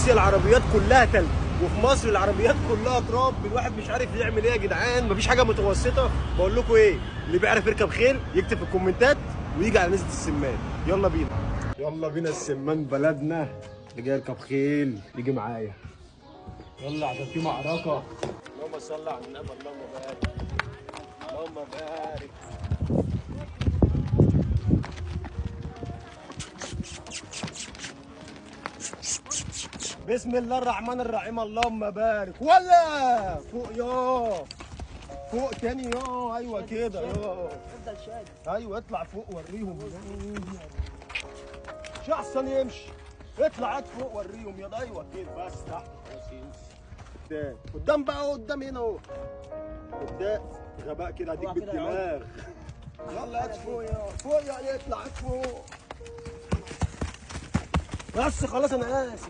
روسيا العربيات كلها تلج، وفي مصر العربيات كلها تراب. الواحد مش عارف يعمل ايه يا جدعان، مفيش حاجة متوسطه. بقول لكم ايه، اللي بيعرف يركب خيل يكتب في الكومنتات ويجي على نزله السمان. يلا بينا، يلا بينا السمان بلدنا. اللي جاي يركب خيل يجي معايا، يلا عشان في معركة. اللهم صل على النبي، اللهم بارك، اللهم بارك. بسم الله الرحمن الرحيم، اللهم بارك. ولا فوق يا فوق تاني يا، ايوه كده يا، افضل شاد. ايوه اطلع فوق وريهم، مش احسن يمشي، اطلع هات فوق وريهم يا. ايوه كده بس، تحت خلاص يمشي قدام بقى، قدام هنا اهو، قدام. غباء كده هديك بالدماغ. يلا هات فوق يا، فوق يا، اطلع هات فوق بس خلاص انا اسف.